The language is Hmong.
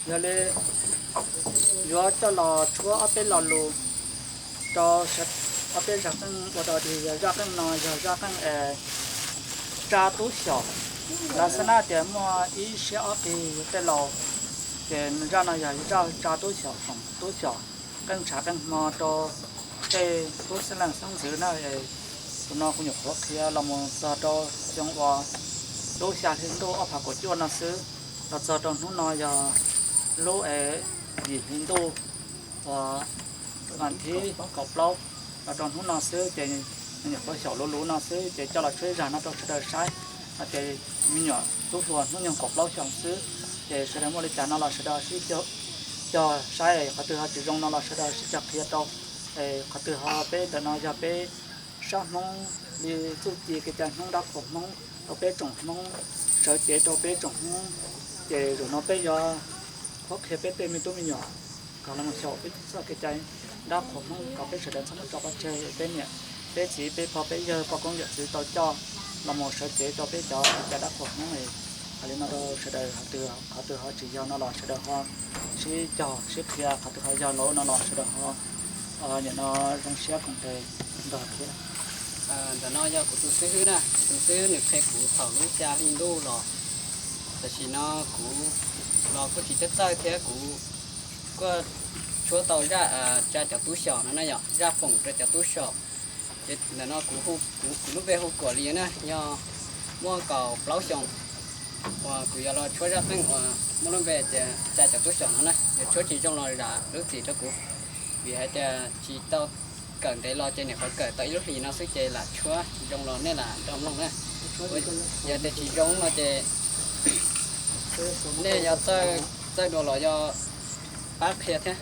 Yog li yuav coj los tshuab ob peb lo lus rau ob peb zaj qeej ua rau tias yog zaj qeej no yog zaj qeej es tsa tub xyaum. Lawv xav na tias muaj ib siab ob qig tej laus, ces zaj no yog zaj tsa tub xyaum, foom tub xyaum, qeej tshav qeej hmo rau tej tub xeeb leej xeeb ntxwv na. Tus no kuv nyuam qhuav qhia los mus txog rau xyoo uas lub xya hli ntuj ob phav kaum cuaj no xwb, los txog rau hnub no yog lub es yim hli ntuj uas vas thib kaum plaub, los rau hnub no xwb ces nyuam qhuav xyaum luv luv no xwb ces coj los tshuab zaj no rau sawv daws saib. Hais tias me nyuam tub hluas hnub nyoog kaum plaub xyoos xwb, ces sawv daws muaj li cas no los sawv daws sib cog saib, qhov twg ho tsis zoo no los sawv daws sib cog qhia rau, qhov twg ho peb ntawm no yog peb sab Hmoob li txuj ci kev cai Hmoob dab qhuas Hmoob rau peb tsoom Hmoob, sawv cev rau peb tsoom Hmoob. Ces zaum no peb yuav qhuab qhia peb tej me tub me nyuam kom los mus xyaum peb txoj kev cai dab qhuas Hmoob kom peb sawv daws txhob muab tso pov tseg, peb niam peb txiv peb pog peb yawg poj koob yawm txwv tau coj los mus sawv cev rau peb cov kev cai dab qhuas Hmoob. Hais li no rau sawv daws, qhov twg ho tsis yog no los sawv daws ho sib cog sib qhia, qhov twg ho yog lawm no los sawv daws ho nim no zoo siab koom tes nrog thiab. Ntawm no yog kuv tus xib hwb na, tus xib hwb nws qhia kuv thaum lub xya hli ntuj los. Tam sim no kuv los kuj tsis txawj txawj thiab, kuv kuj tshuab tau zaj tsa cov tub xyaum no na, yog zaj foom rau cov tub xyaum. Ces ntawm no kuv, kuv lub npe hu Kuam Lis na, yog muaj kaum plaub xyoos uas kuv yuav los tshuab zaj qeej uas muaj lub npe tias tsa cov tub xyaum no na. Yog tshuab tsis zoo los zam lub txim rau kuv, vim hais tias tsis tau kawm ntev los ces nyuam qhuav kawm tau ib lub hlis no xwb ces lam tshuab, zoo los nej lam nrog mloog na. Yog tias tsis zoo no ces nej yog txawj dua los yog pab qhia thiab.